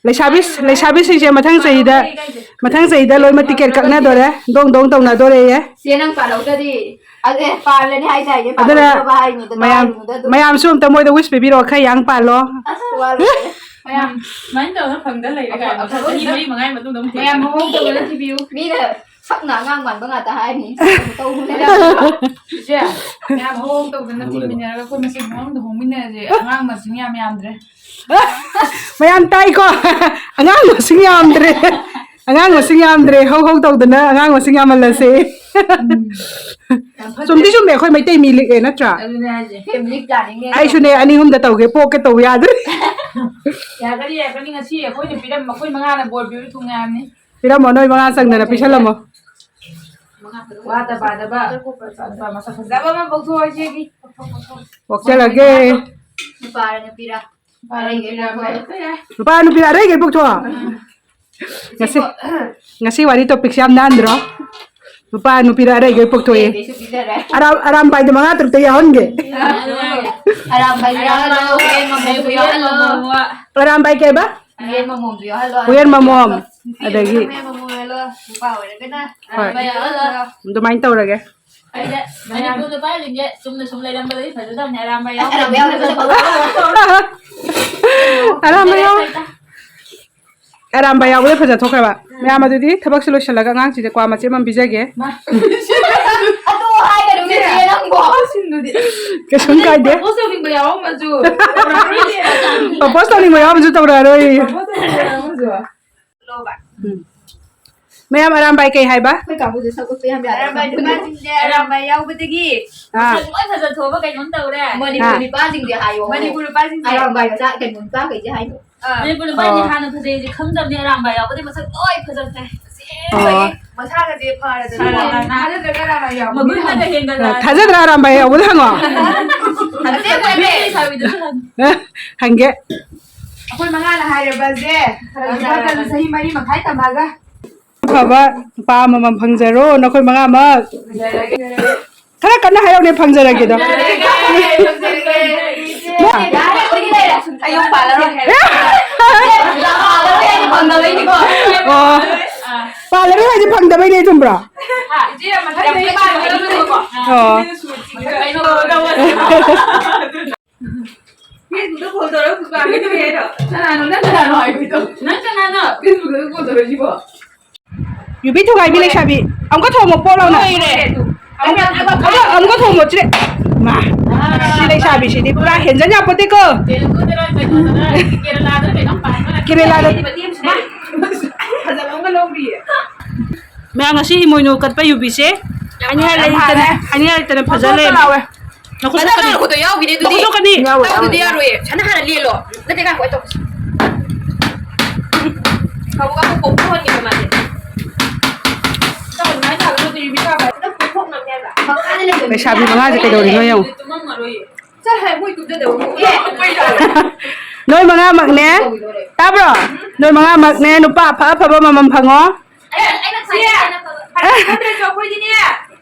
ꯂꯩꯁꯥꯕꯤ, ꯂꯩꯁꯥꯕꯤꯁꯤꯡꯁꯦ ꯃꯊꯪ ꯆꯍꯤꯗ, ꯃꯊꯪ ꯆꯍꯤꯗ ꯂꯣꯏꯅꯃꯛ ticket ꯀꯛꯅꯗꯣꯔꯦ, ꯗꯣꯡ ꯗꯣꯡ ꯇꯧꯅꯗꯣꯔꯦꯌꯦ꯫ ꯆꯦ, ꯅꯪ ꯄꯥꯜꯍꯧꯗ꯭ꯔꯗꯤ, ꯑꯗꯨ, ꯑꯦ, ꯄꯥꯜꯂꯅꯤ ꯍꯥꯏꯗꯥꯏꯅꯦ, ꯑꯗꯨꯅ ꯄꯥꯜꯍꯧꯗ꯭ꯔꯕ ꯍꯥꯏꯅꯤꯗꯅ, ꯃꯌꯥꯝ, ꯍꯥꯏꯔꯨꯅꯨꯗ ꯑꯗꯨ꯫ ꯃꯌꯥꯝꯁꯨ ꯑꯝꯇ ꯃꯣꯏꯗ wish ꯄꯤꯕꯤꯔꯛꯑꯣ, ꯈꯔ ꯌꯥꯡ ꯄꯥꯜꯂꯣ꯫ ꯑꯁ, ꯋꯥ ꯂꯣꯏꯔꯦ꯫ ꯃꯌꯥꯝ ꯁꯨꯃꯥꯏꯅ ꯇꯧꯔꯒ ꯐꯪꯗ ꯂꯩꯔꯦ ꯀꯥꯏꯅ, ꯑꯐ-, ꯆꯍꯤ ꯃꯔꯤ ꯃꯉꯥꯒꯤ ꯃꯇꯨꯡꯗ ꯑꯃꯨꯛ ꯃꯌꯥꯝ ꯊꯦꯡꯅꯔꯦ꯫ ꯃꯑꯣꯡ ꯇꯧꯗꯅ ꯊꯤꯕꯤꯌꯨ꯫ ꯃꯤꯅ ꯐꯛꯅ ꯑꯉꯥꯡ ꯃꯥꯟꯕ ꯉꯥꯛꯇ ꯍꯥꯏꯅꯤ꯫ ꯇꯧꯕꯅꯦ꯫ ꯏꯆꯦ, ꯃꯌꯥꯝ ꯍꯧꯍꯧ ꯇꯧꯗꯅ ꯊꯤꯃꯤꯟꯅꯔꯒ ꯑꯩꯈꯣꯏ ꯃꯁꯦꯟ ꯄꯨꯡꯍꯣꯡꯗ ꯍꯣꯡꯃꯤꯟꯅꯔꯁꯦ꯫ ꯑꯉꯥꯡ ꯃꯁꯤꯡ ꯌꯥꯝ ꯌꯥꯝꯗ꯭ꯔꯦ꯫ ꯃꯌꯥꯝ ꯇꯥꯏꯀꯣ? ꯑꯉꯥꯡ ꯃꯁꯤꯡ ꯌꯥꯝꯗ꯭ꯔꯦ꯫ ꯑꯉꯥꯡ ꯃꯁꯤꯡ ꯌꯥꯝꯗ꯭ꯔꯦ꯫ ꯍꯧ ꯍꯧ ꯇꯧꯗꯅ ꯑꯉꯥꯡ ꯃꯁꯤꯡ ꯌꯥꯝꯍꯜꯂꯁꯦ꯫ ꯌꯥꯝ ꯐꯠꯇꯦ꯫ ꯆꯨꯝꯗꯤ ꯆꯨꯝꯃꯦ, ꯑꯩꯈꯣꯏ ꯃꯩꯇꯩ ꯃꯤ ꯂꯤꯛꯑꯦ, ꯅꯠꯇ꯭ꯔꯥ? ꯑꯗꯨꯅꯦ ꯍꯥꯏꯁꯦ꯫ Family planning ꯅꯦ꯫ ꯑꯩꯁꯨꯅꯦ, ꯑꯅꯤ ꯑꯍꯨꯝꯗ ꯇꯧꯒꯦ, ꯄꯣꯛꯀꯦ ꯇꯧ ꯌꯥꯗ꯭ꯔꯦ꯫ ꯌꯥꯒꯅꯤ, ꯌꯥꯒꯅꯤ꯫ ꯉꯁꯤ ꯑꯩꯈꯣꯏꯅ ꯄꯤꯔꯝꯕ, ꯑꯩꯈꯣꯏ ꯃꯉꯥꯅ ꯕꯣꯔ ꯄꯤꯕ ꯊꯨꯡꯅꯔꯕꯅꯤ꯫ ꯄꯤꯔꯝꯃꯣ, ꯅꯣꯏ ꯃꯉꯥ ꯆꯪꯗꯅ ꯄꯤꯁꯜꯂꯝꯃꯣ꯫ ꯋꯥꯗ ꯄꯥꯗꯕ, ꯃꯁꯛ ꯐꯖꯕ ꯑꯃ ꯄꯣꯛꯊꯣꯛꯑꯣ ꯏꯆꯦꯒꯤ꯫ ꯄꯣꯛꯆꯔꯒꯦ꯫ ꯅꯨꯄꯥꯔ ꯅꯨꯄꯤꯔ? ꯅꯨꯄꯥꯔ ꯅꯨꯄꯤꯔ ꯑꯃ ꯍꯦꯛꯇ ꯌꯥꯏ꯫ ꯅꯨꯄꯥꯔ ꯅꯨꯄꯤꯔ ꯑꯔꯩꯒꯩ ꯄꯣꯛꯊꯣꯛꯑꯣ꯫ ꯎꯝ꯫ ꯉꯁꯤ, ꯉꯁꯤ ꯋꯥꯔꯤ topic ꯁꯦ ꯌꯥꯝ ꯅꯥꯟꯗ꯭ꯔꯣ? ꯅꯨꯄꯥ ꯅꯨꯄꯤꯔ ꯑꯔꯩꯒꯩ ꯄꯣꯛꯊꯣꯛꯑꯦ꯫ ꯄꯤꯖꯔꯦ, ꯄꯤꯖꯔꯦ꯫ ꯑꯔꯥꯝ-, ꯑꯔꯥꯝꯕꯥꯏꯗ ꯃꯉꯥ ꯇꯔꯨꯛꯇ ꯌꯥꯎꯍꯟꯒꯦ꯫ ꯑꯔꯥꯝꯕꯥꯏ ꯌꯥꯎꯍꯜꯂꯣ, ꯍꯨꯌꯦꯟ ꯃꯃꯣꯝꯁꯨ ꯌꯥꯎꯍꯜꯂꯣ꯫ ꯑꯔꯥꯝꯕꯥꯏ ꯀꯩꯕ? ꯍꯨꯌꯦꯟ ꯃꯃꯣꯝꯁꯨ ꯌꯥꯎꯍꯜꯂꯣ꯫ ꯍꯨꯌꯦꯟ ꯃꯃꯣꯝ, ꯅꯨꯄꯤ ꯑꯗꯒꯤ ꯍꯨꯌꯦꯟ ꯃꯃꯣꯝ ꯌꯥꯎꯍꯜꯂꯣ, ꯅꯨꯄꯥ ꯑꯣꯏꯔꯒꯅ ꯍꯣꯏ꯫ ꯑꯔꯥꯝꯕꯥꯏ ꯌꯥꯎꯍꯜꯂꯣ꯫ ꯑꯗꯨꯃꯥꯏꯅ ꯇꯧꯔꯒꯦ꯫ ꯑꯩꯗꯤ ꯃꯅꯤꯄꯨꯔ ꯅꯨꯄꯥꯁꯤꯡꯁꯦ ꯆꯨꯝꯅ ꯁꯨꯝ ꯂꯩꯔꯝꯕꯗꯗꯤ ꯐꯖꯗꯕꯅꯦ, ꯑꯔꯥꯝꯕꯥꯏ ꯌꯥꯎꯍꯜꯂꯣ꯫ ꯑꯔꯥꯝꯕꯥꯏ ꯌꯥꯎꯍꯜꯂꯣ꯫ ꯑꯔꯥꯝꯕꯥꯏ ꯌꯥꯎ-, ꯑꯔꯥꯝꯕꯥꯏ ꯌꯥꯎꯕꯗ ꯐꯖ ꯊꯣꯛꯈ꯭ꯔꯕ꯫ ꯃꯌꯥꯝ ꯑꯗꯨꯗꯤ ꯊꯕꯛꯁꯦ ꯂꯣꯏꯁꯤꯜꯂꯒ ꯑꯉꯥꯡꯁꯤꯡꯁꯦ ꯀ꯭ꯋꯥ ꯃꯆꯦꯠ ꯑꯃ ꯄꯤꯖꯒꯦ꯫ ꯃꯥ꯫ ꯑꯗꯨ ꯍꯥꯏꯒꯅꯨꯅꯦ, ꯆꯦ, ꯅꯪꯕꯣ꯫ ꯀꯩꯁꯨꯝ ꯀꯥꯏꯗꯦ꯫ Propose ꯇꯧꯅꯤꯡꯕ ꯌꯥꯎꯔꯝꯃꯁꯨ꯫ Propose ꯇꯧꯅꯤꯡꯕ ꯌꯥꯎꯔꯝꯃꯁꯨ ꯇꯧꯔꯛꯑꯔꯣꯏ꯫ Propose ꯇꯧꯅꯤꯡꯕ ꯌꯥꯎꯔꯝꯃꯁꯨ꯫ ꯂꯧꯕ꯫ ꯎꯝ꯫ ꯃꯌꯥꯝ ꯑꯔꯥꯝꯕꯥꯏ ꯀꯩ ꯍꯥꯏꯕ? ꯑꯩꯈꯣꯏ ꯀꯥꯡꯕꯨꯁꯦ ꯁꯛ ꯎꯠꯄ ꯌꯥꯝ ꯌꯥꯗꯦ꯫ ꯑꯔꯥꯝꯕꯥꯏ ꯅꯨꯄꯥꯁꯤꯡꯁꯦ ꯑꯔꯥꯝꯕꯥꯏ ꯌꯥꯎꯕꯗꯒꯤ ꯑꯥ꯫ ꯃꯁꯛ ꯂꯣꯏ ꯐꯖ ꯊꯣꯛꯑꯕ ꯀꯩꯅꯣꯝ ꯇꯧꯔꯦ꯫ ꯃꯅꯤꯄꯨꯔ ꯑꯥ꯫ ꯅꯨꯄꯥꯁꯤꯡꯁꯦ ꯍꯥꯏꯌꯣ꯫ ꯃꯅꯤꯄꯨꯔ ꯅꯨꯄꯥꯁꯤꯡꯁꯦ꯫ ꯑꯔꯥꯝꯕꯥꯏ ꯃꯆꯥ ꯀꯩꯅꯣ ꯅꯨꯄꯥꯈꯩꯁꯦ ꯍꯥꯏꯌꯣ꯫ ꯑꯥ꯫ ꯃꯅꯤꯄꯨꯔ ꯅꯨꯄꯥꯁꯤꯡꯁꯦ ꯑꯣ꯫ ꯍꯥꯟꯅ ꯐꯖꯩꯁꯦ ꯈꯪꯗꯕꯅꯦ, ꯑꯔꯥꯝꯕꯥꯏ ꯌꯥꯎꯕꯗꯤ ꯃꯁꯛ ꯂꯣꯏ ꯐꯖꯈ꯭ꯔꯦ꯫ ꯑꯣ꯫ ꯃꯁꯥꯒꯁꯦ ꯐꯔꯗꯅ꯫ ꯁꯥꯔꯗꯅ꯫ ꯊꯥꯖꯗ꯭ꯔꯒ ꯑꯔꯥꯝꯕꯥꯏ ꯌꯥꯎꯕꯗꯤ ꯃꯒꯨꯟꯒꯗꯣ ꯍꯪꯉꯣ꯫ ꯍꯦꯟꯒꯠꯂꯛꯑꯗꯅ꯫ ꯊꯥꯖꯗ꯭ꯔꯥ ꯑꯔꯥꯝꯕꯥꯏ ꯌꯥꯎꯕꯗ ꯍꯪꯉꯣ꯫ ꯑꯁꯦꯡꯕꯅꯦ꯫ ꯍꯪꯒꯦ꯫ ꯑꯩꯈꯣꯏ ꯃꯉꯥꯅ ꯍꯥꯏꯔꯕꯁꯦ ꯈꯔ ꯈꯔ ꯆꯍꯤ ꯃꯔꯤ ꯃꯈꯥꯏ ꯇꯝꯃꯒ꯫ ꯑꯐꯕ ꯅꯨꯄꯥ ꯑꯃꯃꯝ ꯐꯪꯖꯔꯣ, ꯅꯈꯣꯏ ꯃꯉꯥꯃꯛ꯫ ꯈꯔ ꯀꯟꯅ ꯍꯥꯏꯔꯛꯎꯅꯦ, ꯐꯪꯖꯔꯒꯦꯗꯣ꯫ ꯐꯪꯖꯔꯒꯦ, ꯐꯪꯖꯔꯒꯦ꯫ ꯌꯥꯔꯦ, ꯑꯩꯈꯣꯏꯗꯤ ꯂꯩꯔꯦ꯫ ꯑꯩ ꯌꯨꯝ ꯄꯥꯜꯂꯔꯣꯏ꯫ ꯄꯥꯜꯂꯔꯣꯏ ꯍꯥꯏꯗꯤ ꯐꯪꯗꯕꯩꯅꯤꯀꯣ꯫ ꯑꯣ꯫ ꯄꯥꯜꯂꯔꯣꯏ ꯍꯥꯏꯗꯤ ꯐꯪꯗꯕꯩꯅꯦ, ꯆꯨꯝꯕ꯭ꯔꯣ? ꯏꯆꯦ, ꯃꯊꯪꯗꯩ ꯄꯥꯜꯂꯔꯣꯏꯀꯣ꯫ ꯑꯣ꯫ ꯀꯩꯅꯣ Facebook ꯇ call ꯇꯧꯔꯒ ꯗꯨꯀꯥꯟꯒꯤ ꯀꯩꯅꯣ꯫ ꯀꯅꯥꯅꯣ? ꯅꯪ ꯀꯅꯥꯅꯣ ꯍꯥꯏꯕꯤꯗꯣ? ꯅꯪ ꯀꯅꯥꯅꯣ? Facebook ꯇ call ꯇꯧꯔꯛꯏꯁꯤꯕꯣ? ꯌꯨꯕꯤ ꯊꯨꯒꯥꯏꯕꯤ ꯂꯩꯁꯥꯕꯤ꯫ ꯑꯃꯨꯛꯀ ꯊꯣꯡꯉꯣ, ꯄꯣꯛ ꯂꯥꯎꯅ꯫ ꯂꯣꯏꯔꯦ꯫ ꯑꯃꯨꯛꯀ, ꯑꯗꯣ ꯑꯃꯨꯛꯀ ꯊꯣꯡꯉꯣ, ꯆꯤꯔꯦ꯫ ꯃꯥ, ꯁꯤ ꯂꯩꯁꯥꯕꯤꯁꯤꯗꯤ ꯄꯨꯔꯥ ꯍꯦꯟꯖꯟ ꯌꯥꯄꯣꯠꯇꯦꯀꯣ꯫ ꯀꯦꯔꯦꯂꯥꯗ꯫ ꯃꯌꯥꯝ, ꯉꯁꯤ ꯏꯃꯣꯏꯅꯨ ꯀꯠꯄ ꯌꯨꯕꯤꯁꯦ ꯍꯥꯏꯅꯤꯡꯉꯥꯏ ꯂꯩꯇꯅ, ꯍꯥꯏꯅꯤꯡꯉꯥꯏ ꯂꯩꯇꯅ ꯐꯖ ꯂꯩ꯫ ꯅꯈꯨꯠ ꯁꯣꯛꯀꯅꯤ꯫ ꯅꯈꯨꯠꯇꯣ ꯌꯥꯎꯈꯤꯅꯦ ꯑꯗꯨꯗꯤ꯫ ꯅꯈꯨꯠ ꯁꯣꯛꯀꯅꯤ꯫ ꯌꯥꯎꯔꯣꯏ, ꯇꯧꯗꯗꯤ ꯌꯥꯔꯣꯏ꯫ ꯌꯥꯔꯣꯏꯌꯦ꯫ ꯁꯅꯥ ꯍꯥꯟꯅ ꯂꯦꯜꯂꯣ꯫ ꯅꯠꯇꯦ, ꯉꯥꯏꯈꯣ, ꯑꯩ ꯇꯧꯒꯦ꯫ ꯀꯕꯣꯛ ꯀꯕꯣꯛ ꯄꯣꯝꯊꯣꯛꯍꯟꯒꯦꯕ ꯃꯥꯁꯦ꯫ ꯇꯧ, ꯑꯗꯨꯃꯥꯏꯅ ꯇꯧꯔꯒ ꯌꯨꯕꯤ ꯀꯥꯕ꯫ ꯅꯪ ꯄꯣꯝꯊꯣꯛꯅꯕꯅꯦ ꯍꯥꯏꯕ꯫ ꯃꯈꯥꯗ ꯂꯩꯕ ꯂꯩꯁꯥꯕꯤ ꯃꯉꯥꯁꯦ ꯀꯩꯗꯧꯔꯤꯅꯣ ꯌꯦꯡꯉꯣ꯫ ꯇꯨꯝꯃꯝꯃꯔꯣꯏꯌꯦ꯫ ꯆꯠꯂꯍꯦ, ꯃꯣꯏ ꯇꯨꯝꯖꯗꯕ꯫ ꯑꯦ, ꯑꯩꯈꯣꯏ ꯇꯥꯔꯦ꯫ ꯅꯣꯏ ꯃꯉꯥꯃꯛꯅꯦ꯫ ꯇꯧꯈꯤꯗꯣꯔꯦ꯫ ꯇꯥꯕ꯭ꯔꯣ? ꯅꯣꯏ ꯃꯉꯥꯃꯛꯅꯦ, ꯅꯨꯄꯥ ꯑꯐ ꯑꯐꯕ ꯑꯃꯃꯝ ꯐꯪꯉꯣ꯫ ꯑꯦ, ꯑꯩꯅ ꯆꯦ, ꯈ꯭ꯋꯥꯏꯗꯒꯤ ꯍꯦꯟꯅ ꯐꯕ꯫ ꯐꯠꯇ꯭ꯔꯁꯨ ꯑꯩꯈꯣꯏꯗꯤꯅꯦ,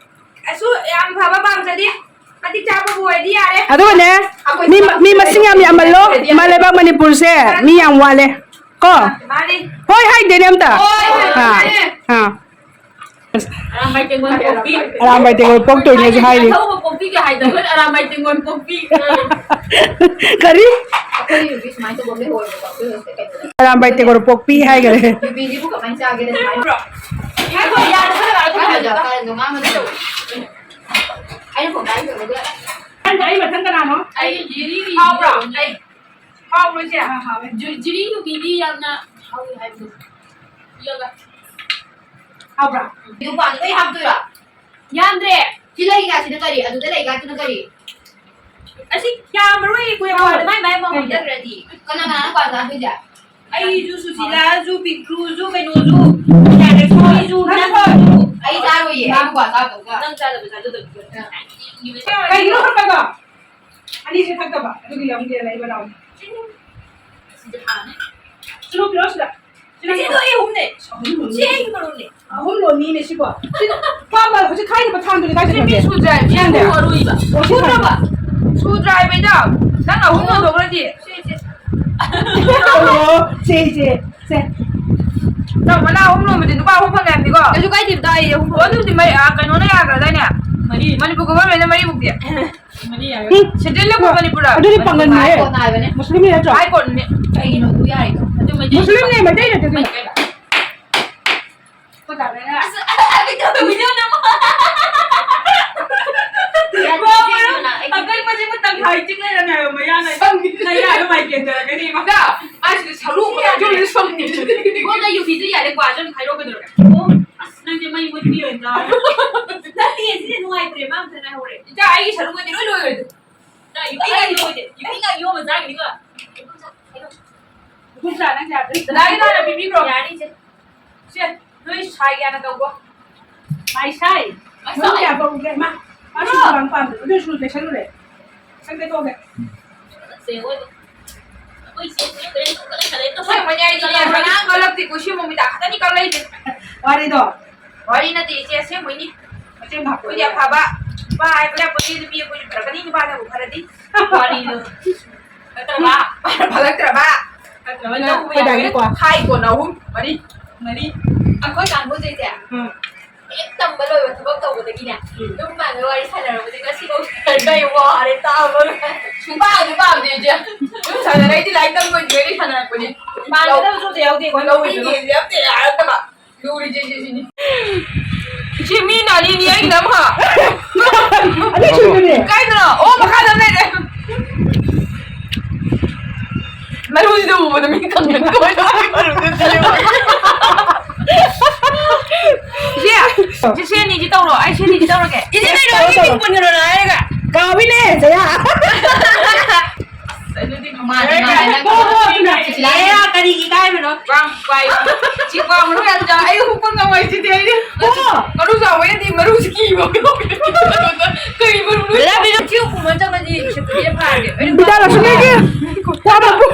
ꯑꯁꯨ ꯌꯥꯝ ꯐꯕ ꯄꯥꯝꯖꯗꯦ꯫ ꯃꯇꯤꯛ ꯆꯥꯕꯕꯨ ꯑꯣꯏꯔꯗꯤ ꯌꯥꯔꯦ꯫ ꯑꯗꯨꯒꯅꯦ, ꯑꯩꯈꯣꯏ ꯃꯤ, ꯃꯤ ꯃꯁꯤꯡ ꯌꯥꯝ ꯌꯥꯝꯍꯜꯂꯣ꯫ ꯏꯃꯥ ꯂꯩꯕꯥꯛ ꯃꯅꯤꯄꯨꯔꯁꯦ ꯃꯤ ꯌꯥꯝ ꯋꯥꯠꯂꯦ꯫ ꯀꯣ? ꯃꯥꯅꯤ꯫ ꯍꯣꯏ ꯍꯥꯏꯗꯦꯅꯦ ꯑꯝꯇ꯫ ꯍꯣꯏ, ꯍꯣꯏ, ꯑꯥ, ꯃꯥꯅꯦ꯫ ꯑꯥ꯫ ꯑꯔꯥꯝꯕꯥꯏ ꯇꯦꯡꯉꯣꯜ ꯄꯣꯛꯄꯤ꯫ ꯑꯔꯥꯝꯕꯥꯏ ꯇꯦꯡꯉꯣꯜ ꯄꯣꯛꯇꯣꯏꯅꯦꯁꯨ ꯍꯥꯏꯔꯤ꯫ ꯑꯊꯧꯕ ꯄꯣꯛꯄꯤꯒ ꯍꯥꯏꯗꯕ, ꯑꯔꯥꯝꯕꯥꯏ ꯇꯦꯡꯉꯣꯜ ꯄꯣꯛꯄꯤ꯫ ꯀꯔꯤ? ꯑꯩꯈꯣꯏ ꯍꯧꯖꯤꯛ ꯁꯨꯃꯥꯏꯅ ꯇꯧꯕ ꯑꯃ ꯂꯩꯍꯧꯋꯦꯕꯀꯣ, ꯑꯩꯈꯣꯏ ꯍꯧꯖꯤꯛ ꯀꯩꯅꯣꯗ꯫ ꯑꯔꯥꯝꯕꯥꯏ ꯇꯦꯡꯉꯣꯜ ꯄꯣꯛꯄꯤ ꯍꯥꯏꯈꯔꯦ꯫ ꯌꯨꯕꯤꯁꯤꯕꯨ ꯀꯃꯥꯏꯅ ꯆꯥꯒꯦꯅ ꯁꯨꯃꯥꯏꯅ ꯇꯧꯕ꯭ꯔꯣ? ꯉꯥꯏꯈꯣ, ꯌꯥꯔꯦ, ꯈꯔ ꯈꯔ ꯑꯗꯨꯝ ꯍꯥꯏꯌꯣ꯫ ꯈꯔ ꯉꯥꯡꯉꯣ꯫ ꯑꯩꯅ ꯐꯣꯟ ꯄꯥꯏꯔꯒ ꯇꯧꯕꯗ꯫ ꯑꯩ ꯃꯊꯪ ꯀꯅꯥꯅꯣ? ꯑꯩ ꯖꯤꯔꯤ ꯍꯥꯎꯕ꯭ꯔꯣ? ꯑꯩ ꯍꯥꯎꯕ꯭ꯔꯣ, ꯏꯆꯦ? ꯑꯥ, ꯍꯥꯎꯋꯦ꯫ ꯖꯨ-, ꯖꯤꯔꯤ ꯌꯨꯕꯤꯗꯤ ꯌꯥꯝꯅ ꯍꯥꯎꯋꯦ ꯍꯥꯏꯕꯗꯣ꯫ ꯄꯤꯌꯣꯒ꯫ ꯍꯥꯎꯕ꯭ꯔꯥ? ꯅꯨꯄꯥꯗꯤ ꯂꯣꯏ ꯍꯥꯞꯇꯣꯏꯔꯣ? ꯌꯥꯝꯗ꯭ꯔꯦ꯫ ꯁꯤ ꯂꯩꯒ ꯁꯤꯅ ꯀꯔꯤ? ꯑꯗꯨꯗ ꯂꯩꯒ ꯁꯤꯅ ꯀꯔꯤ? ꯑꯁꯤ ꯀꯌꯥ ꯃꯔꯨ ꯑꯣꯏ? ꯀꯨꯏꯔꯕ ꯑꯗꯨꯃꯥꯏ ꯃꯥꯏ ꯑꯃ ꯍꯣꯡꯖꯈ꯭ꯔꯗꯤ꯫ ꯀꯅꯥ ꯀꯅꯥꯅꯣ ꯀ꯭ꯋꯥ ꯆꯥꯗꯣꯏꯁꯦ? ꯑꯩꯁꯨ, ꯁꯨꯁꯤꯂꯥꯁꯨ, ꯄꯤꯛꯇ꯭ꯔꯨꯁꯨ, ꯀꯩꯅꯣꯁꯨ, ꯂꯛꯁꯃꯤꯁꯨ, ꯅꯪꯁꯨ꯫ ꯑꯩ ꯆꯥꯔꯣꯏꯌꯦ, ꯑꯩ ꯀ꯭ꯋꯥ ꯆꯥꯗꯧꯒ꯫ ꯅꯪ ꯆꯥꯗꯕ ꯆꯥꯗꯗꯕ꯫ ꯀꯩꯒꯤꯅꯣ ꯈꯪꯕ꯭ꯔꯣ? ꯑꯅꯤꯁꯦ ꯊꯛꯇꯕ, ꯑꯗꯨꯒꯤ ꯂꯝꯒꯤ ꯂꯩꯕ ꯂꯥꯎꯅꯤ꯫ ꯁꯤꯗ ꯊꯥꯅꯤ꯫ ꯆꯨꯔꯨꯞ ꯄꯤꯔꯛꯑꯣ ꯁꯤꯗ꯫ ꯁꯤꯗ ꯁꯤꯗꯣ ꯑꯩ ꯑꯍꯨꯝꯅꯦ꯫ ꯑꯍꯨꯝ ꯑꯍꯨꯝ꯫ ꯁꯤ ꯑꯩꯒꯤ ꯃꯔꯨꯞꯅꯦ꯫ ꯑꯍꯨꯝ ꯂꯣꯟꯅꯤꯅꯦ ꯁꯤꯕꯣ꯫ ꯁꯤ ꯄꯥꯕ ꯍꯧꯖꯤꯛ ꯈꯥꯏꯔꯤꯕ ꯊꯥꯡꯗꯨꯗꯤ ꯀꯥꯏ ꯁꯤ ꯃꯤ ꯆꯠꯈ꯭ꯔꯒꯦ? ꯁꯨꯗ꯭ꯔꯦ, ꯁꯤ ꯈꯪꯗꯦ꯫ ꯑꯃꯨꯛ ꯑꯔꯣꯏꯕ꯫ ꯑꯣ, ꯁꯤ ꯁꯨꯗ꯭ꯔꯕ? ꯁꯨꯗ꯭ꯔꯥ ꯍꯥꯏꯕ ꯏꯇꯥꯎ? ꯅꯪ ꯑꯍꯨꯝ ꯂꯣꯟꯊꯣꯛꯈ꯭ꯔꯗꯤ꯫ ꯁꯤ, ꯁꯤ꯫ ꯑꯣ, ꯁꯦ, ꯁꯦ, ꯁꯦ꯫ ꯅꯪ ꯃꯅꯥ ꯑꯍꯨꯝ ꯂꯣꯟꯕꯗꯤ ꯅꯨꯄꯥ ꯑꯍꯨꯝ ꯐꯪꯉꯦ ꯍꯥꯏꯕꯅꯤꯀꯣ? ꯀꯩꯁꯨ ꯀꯥꯏꯗꯦ, ꯇꯥꯏꯌꯦ, ꯑꯍꯨꯝ꯫ ꯑꯣ, ꯑꯗꯨꯗꯤ ꯃꯩ, ꯑꯥ, ꯀꯩꯅꯣꯅ ꯌꯥꯈ꯭ꯔꯗꯥꯏꯅꯦ? ꯃꯔꯤ꯫ ꯃꯅꯤꯄꯨꯔ governmentꯅ ꯃꯔꯤꯃꯨꯛꯇꯤ꯫ ꯃꯔꯤ ꯍꯥꯏꯕ꯫ ꯎꯝ꯫ Centralꯅ ꯀꯣ ꯃꯅꯤꯄꯨꯔꯗ? ꯑꯗꯨꯗꯤ ꯄꯥꯡꯒꯜꯅꯤꯍꯦ꯫ High courtꯅ ꯍꯥꯏꯕꯅꯦ꯫ ꯃꯨꯁꯂꯤꯝꯅꯤ ꯅꯠꯇ꯭ꯔꯣ? High courtꯅꯦ꯫ ꯀꯩꯒꯤꯅꯣ ꯑꯗꯨ ꯌꯥꯔꯤꯗꯣ? ꯑꯗꯨ ꯃꯩꯇꯩ ꯃꯨꯁꯂꯤꯝꯅꯦ, ꯃꯩꯇꯩ ꯅꯠꯇꯦ ꯑꯗꯨꯗꯤ꯫ ꯃꯩꯇꯩ ꯀꯩꯕ? ꯑꯁ, ꯑꯩ ꯇꯧꯕꯤꯗꯣ ꯅꯪ꯫ ꯌꯥꯗꯦ, ꯋꯥ, ꯏꯆꯦ ꯃꯔꯨꯞ, ꯏꯕꯦꯝꯃ, ꯑꯩ ꯑꯀꯟꯕꯁꯤꯕꯨ ꯇꯪꯈꯥꯏ ꯆꯤꯡ ꯂꯩꯔꯝꯃꯦ ꯍꯥꯏꯕ, ꯃꯌꯥ ꯂꯩ꯫ ꯁꯝꯒꯤ ꯅꯌꯥꯗꯣ ꯃꯥꯏꯀꯦꯟ ꯇꯧꯔꯛꯀꯅꯤ, ꯏꯃꯥ꯫ ꯏꯆꯥ, ꯑꯩꯁꯤꯗ ꯁꯔꯨ ꯌꯥꯗꯦ꯫ ꯃꯌꯥꯝꯁꯨ ꯂꯣꯏ ꯁꯝꯒꯤ꯫ ꯏꯕꯣꯛꯅ ꯌꯨꯕꯤꯗꯨ ꯌꯥꯔꯦ, ꯀ꯭ꯋꯥꯁꯨ ꯑꯗꯨꯝ ꯈꯥꯏꯗꯣꯛꯀꯗꯧꯔꯦ꯫ ꯑꯣ, ꯑꯁ, ꯅꯪꯁꯦ ꯃꯩ ꯃꯨꯠꯄꯤ ꯑꯣꯏꯅ ꯇꯥꯔꯦ꯫ ꯅꯠꯇꯦ, ꯁꯤꯁꯦ ꯅꯨꯡꯉꯥꯏꯇ꯭ꯔꯦ, ꯃꯥ ꯑꯝꯇ ꯉꯥꯏꯍꯧꯔꯦ꯫ ꯏꯆꯥ, ꯑꯩꯒꯤ ꯁꯔꯨ ꯃꯩꯗꯤ ꯂꯣꯏ ꯂꯣꯏꯈ꯭ꯔꯦ꯫ ꯏꯆꯥ, ꯌꯨꯕꯤ ꯉꯥ ꯌꯣꯝꯃꯗꯤ, ꯌꯨꯕꯤ ꯉꯥ ꯌꯣꯝꯃ ꯆꯥꯈꯤꯅꯤꯀꯣ꯫ ꯏꯕꯣꯛꯁꯥ, ꯅꯪ ꯌꯥꯗ꯭ꯔꯦ꯫ ꯗꯗꯥꯒꯤ ꯅꯍꯥꯟꯅ ꯄꯤꯕꯤꯈ꯭ꯔꯣ꯫ ꯌꯥꯔꯦ, ꯏꯆꯦ꯫ ꯁꯦ, ꯅꯣꯏ ꯁꯥꯏ ꯌꯥꯅ ꯇꯧꯀꯣ꯫ ꯃꯥꯏ ꯁꯥꯏ? ꯃꯥꯏ ꯅꯪ ꯁꯥꯏ? ꯀꯌꯥ ꯇꯧꯔꯨꯒꯦ? ꯃꯥ, ꯃꯥꯁꯨ ꯀꯅꯥ? ꯗꯨꯀꯥꯟ ꯄꯥꯝꯗꯦ꯫ ꯑꯗꯨꯏꯁꯨ ꯂꯩꯁꯜꯂꯨꯔꯦ꯫ ꯁꯪꯗꯦ ꯇꯣꯛꯑꯒꯦ꯫ ꯆꯦ ꯍꯣꯏ꯫ ꯑꯩꯈꯣꯏ ꯆꯦ ꯍꯣꯏ ꯀꯔꯤ ꯇꯧꯔꯒ ꯂꯩꯈꯠꯂꯛꯏ? ꯑꯁꯦꯡꯕꯅꯦ ꯑꯩꯗꯤꯅꯦ, ꯉꯔꯥꯡ ꯀꯜꯂꯛꯇꯦꯀꯣ, ꯁꯤ ꯃꯣꯃꯤꯗ ꯈꯛꯇꯅꯤ ꯀꯜꯂꯛꯏꯁꯦ꯫ ꯋꯥꯔꯤꯗꯣ? ꯋꯥꯔꯤ ꯅꯠꯇꯦ ꯏꯆꯦ, ꯑꯁꯦꯡꯕꯩꯅꯤ꯫ ꯃꯆꯤꯟ ꯐꯥꯕ ꯑꯩꯈꯣꯏꯗꯤ ꯑꯐꯕ ꯅꯨꯄꯥ ꯍꯥꯏꯕ ꯌꯥꯄꯣꯠꯇꯦ, ꯅꯨꯄꯤ ꯑꯩꯈꯣꯏꯁꯨ ꯐꯔꯛꯀꯅꯤ, ꯅꯨꯄꯥꯅꯕꯨ ꯐꯔꯗꯤ꯫ ꯋꯥꯔꯤꯗꯣ꯫ ꯅꯠꯇ꯭ꯔꯕ? ꯐꯔꯛꯇ꯭ꯔꯕ? ꯐꯔꯛꯇ꯭ꯔꯕ? ꯑꯩꯈꯣꯏ ꯗꯥꯒꯤꯀꯣ꯫ ꯍꯥꯏ ꯀꯣꯟꯅ ꯑꯍꯨꯝ, ꯃꯔꯤ, ꯃꯔꯤ꯫ ꯑꯩꯈꯣꯏ ꯀꯥꯡꯕꯨꯁꯦ ꯏꯆꯦ, ꯎꯝ꯫ ꯍꯦꯛ ꯇꯝꯕ ꯂꯣꯏꯕ ꯊꯕꯛ ꯇꯧꯕꯗꯒꯤꯅꯦ, ꯎꯝ꯫ ꯌꯨꯝ ꯄꯥꯟꯕ ꯋꯥꯔꯤ ꯁꯥꯟꯅꯔꯕꯗꯤ ꯉꯁꯤꯐꯥꯎ ꯁꯥꯟꯅꯔꯒ ꯑꯩ ꯋꯥꯔꯦ ꯇꯥꯕ꯫ ꯁꯨꯡꯄꯥꯟꯗꯤ ꯄꯥꯝꯗꯦ ꯏꯆꯦ꯫ ꯌꯨꯝ ꯁꯥꯟꯅꯔꯛꯏꯗꯤ ꯂꯥꯏꯔꯤꯛ ꯇꯝꯕ ꯂꯣꯏꯗ꯭ꯔꯤꯉꯩꯗꯒꯤ ꯁꯥꯟꯅꯔꯛꯄꯅꯦ꯫ ꯄꯥꯟꯒꯗꯕꯁꯨ ꯑꯝꯇ ꯌꯥꯎꯗꯦꯀꯣ, ꯂꯧꯔꯤꯅꯦ, ꯂꯦꯞꯇꯦ ꯌꯥꯔꯛꯇꯕ꯫ ꯂꯨꯔꯤꯁꯦ ꯁꯤꯁꯤꯅꯤ꯫ ꯏꯆꯦ, ꯃꯤ ꯅꯥꯅꯤꯅꯤ ꯑꯩꯅ ꯑꯃ꯫ ꯑꯗꯨ ꯁꯨꯗꯨꯅꯦ꯫ ꯀꯥꯏꯗꯅꯣ? ꯑꯣ, ꯃꯈꯥꯗ ꯑꯃ ꯂꯩꯔꯦ꯫ ꯃꯔꯨꯁꯤꯗ ꯎꯕꯗ ꯃꯤ ꯈꯪꯒꯅꯤ꯫ ꯀꯃꯥꯏꯅ ꯇꯧꯔꯒꯦ ꯃꯔꯨꯁꯤꯗ ꯌꯦꯡꯉꯣ꯫ ꯏꯆꯦ, ꯏꯆꯦ, ꯁꯤ ꯑꯅꯤꯁꯤ ꯇꯧꯔꯣ꯫ ꯑꯩ ꯁꯤ ꯑꯅꯤꯁꯤ ꯇꯧꯔꯒꯦ꯫ ꯏꯆꯦ, ꯀꯩꯅꯣ, ꯑꯩꯒꯤ ꯃꯤꯡ ꯄꯟꯒꯅꯣꯅ ꯍꯥꯏꯔꯒ꯫ ꯀꯥꯎꯏꯅꯦ, ꯖꯌꯥ꯫ ꯑꯁ, ꯑꯗꯨꯗꯤ ꯃꯃꯥꯗꯤ ꯃꯥꯅ ꯍꯣ, ꯍꯣ, ꯑꯗꯨꯅ ꯆꯤꯆꯦ, ꯀꯔꯤꯒꯤ ꯏꯀꯥꯏꯕꯅꯣ? ꯋꯥ, ꯋꯥ, ꯆꯤꯡ ꯋꯥ ꯃꯔꯨ ꯌꯥꯝ ꯆꯥꯎ-, ꯑꯩ ꯍꯨꯛꯄ ꯉꯝꯃꯣꯏ ꯁꯤꯗꯤ ꯑꯩꯗꯤ꯫ ꯍꯣ! ꯃꯔꯨ ꯆꯥꯎꯕꯩ ꯅꯠꯇꯦ, ꯃꯔꯨꯁꯤ ꯀꯤꯕ꯫ ꯀꯔꯤ ꯃꯔꯨꯅꯣ? ꯗꯗꯥ, ꯕꯤꯅꯨ, ꯁꯤ ꯎꯄꯨ ꯃꯅꯨꯡ ꯆꯪꯉꯗꯤ ꯁꯦꯀ꯭ꯌꯨꯔꯤꯇꯤꯗ ꯐꯥꯔꯒꯦ꯫ ꯑꯩ ꯕꯤꯗ꯭ꯌꯥꯂꯛꯁꯃꯤꯒꯤ ꯋꯥ ꯃꯔꯨ꯫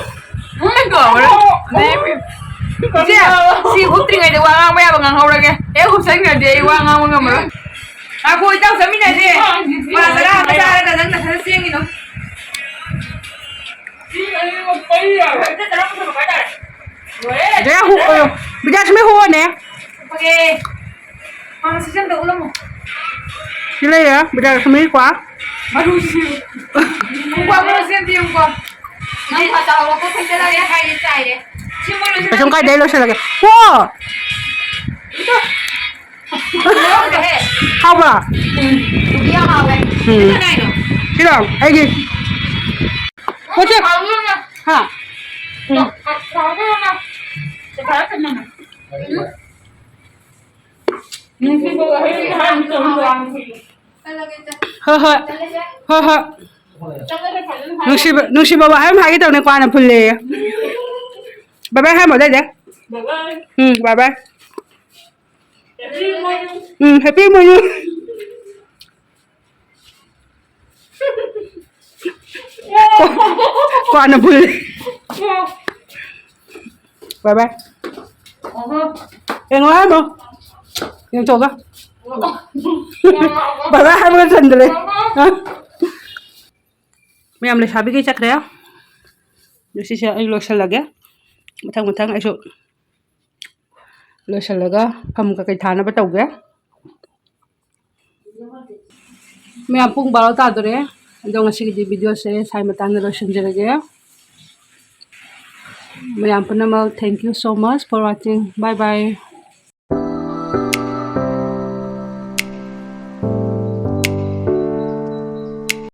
ꯏꯆꯦ, ꯁꯤ ꯍꯨꯛꯇ꯭ꯔꯤꯉꯩꯗ ꯋꯥ ꯉꯥꯡꯕ ꯌꯥꯕ ꯉꯥꯡꯍꯧꯔꯒꯦ꯫ ꯍꯦꯛ ꯍꯨꯞꯆꯟꯈ꯭ꯔꯗꯤ ꯑꯩ ꯋꯥ ꯉꯥꯡꯕ ꯉꯝꯃꯔꯣꯏ꯫ ꯉꯥꯏꯈꯣ, ꯏꯇꯥꯎ ꯆꯠꯃꯤꯟꯅꯁꯦ꯫ ꯕꯣꯔꯥ ꯆꯔꯥ ꯑꯃ ꯆꯥꯔꯒ ꯅꯪ ꯅꯊꯟ ꯆꯦꯟꯈꯤꯅꯣ꯫ ꯂꯣꯏꯔꯦ꯫ ꯕꯤꯗ꯭ꯌꯥ ꯍꯨ-, ꯑ, ꯕꯤꯗ꯭ꯌꯥꯂꯛꯁꯃꯤ ꯍꯨꯑꯣꯅꯦ꯫ ꯍꯨꯑꯦ꯫ ꯃꯥ ꯁꯤ ꯑꯝꯇ ꯎꯠꯂꯝꯃꯣ꯫ ꯁꯤ ꯂꯩꯔꯦ, ꯕꯤꯗ꯭ꯌꯥꯂꯛꯁꯃꯤ ꯀ꯭ꯋꯥ꯫ ꯃꯔꯨꯁꯤ꯫ ꯎꯪꯀꯣ, ꯃꯔꯨꯁꯤ ꯑꯝꯇ ꯌꯦꯡꯉꯨꯀꯣ꯫ ꯅꯪ ꯐꯖꯕ ꯄꯣꯠ ꯐꯖꯅ ꯂꯩ ꯍꯥꯏꯔꯦ, ꯆꯥꯏꯔꯦ꯫ ꯁꯤ ꯃꯔꯨꯁꯤ ꯀꯩꯁꯨꯝ ꯀꯥꯏꯗꯦ, ꯑꯩ ꯂꯣꯏꯁꯤꯜꯂꯒꯦ꯫ ꯍꯣ! ꯏꯇꯣ꯫ ꯍꯥꯎꯕ꯭ꯔꯣ? ꯎꯝ꯫ ꯁꯤꯔꯣ? ꯑꯩꯒꯤ ꯄꯣꯠꯁꯦ꯫ ꯍꯥ? ꯎꯝ꯫ ꯍꯣꯏ, ꯍꯣꯏ꯫ ꯍꯣꯏ, ꯍꯣꯏ꯫ ꯅꯨꯡꯁꯤꯕ, ꯅꯨꯡꯁꯤꯕ ꯋꯥꯍꯩ ꯑꯃ ꯍꯥꯏꯒꯦ ꯇꯧꯅꯦ, ꯀ꯭ꯋꯥꯅ ꯐꯨꯜꯂꯦꯌꯦ꯫ Bye bye ꯍꯥꯏꯔꯝꯃꯣ ꯑꯗꯨꯏꯗꯤ꯫ ꯎꯝ, bye bye꯫ ꯎꯝ, happy ꯏꯃꯣꯏꯅꯨ꯫ ꯀ꯭ꯋꯥꯅ ꯐꯨꯜꯂꯦ꯫ Bye bye꯫ ꯌꯦꯡꯉꯣ ꯍꯥꯏꯔꯝꯃꯣ꯫ ꯌꯦꯡꯊꯣꯛꯑꯒ꯫ Bye bye ꯍꯥꯏꯕꯒ ꯆꯟꯗ꯭ꯔꯦ꯫ ꯃꯌꯥꯝ ꯂꯩꯁꯥꯕꯤꯈꯩ ꯆꯠꯈ꯭ꯔꯦ꯫ ꯑꯗꯨ ꯁꯤꯁꯦ ꯑꯩ ꯂꯣꯏꯁꯤꯜꯂꯒꯦ꯫ ꯃꯊꯪ ꯃꯊꯪ ꯑꯩꯁꯨ ꯂꯣꯏꯁꯤꯜꯂꯒ ꯐꯝ ꯀꯩꯀꯩ ꯊꯥꯅꯕ ꯇꯧꯒꯦ꯫ ꯃꯌꯥꯝ ꯄꯨꯡ ꯕꯥꯔꯣ ꯇꯥꯗꯣꯔꯦ꯫ ꯑꯗꯣ ꯉꯁꯤꯒꯤꯗꯤ video ꯁꯦ ꯁ꯭ꯋꯥꯏ ꯃꯇꯥꯡꯗ ꯂꯣꯏꯁꯤꯟꯖꯔꯒꯦ꯫ ꯃꯌꯥꯝ ꯄꯨꯝꯅꯃꯛ, thank you so much for watching. Bye bye꯫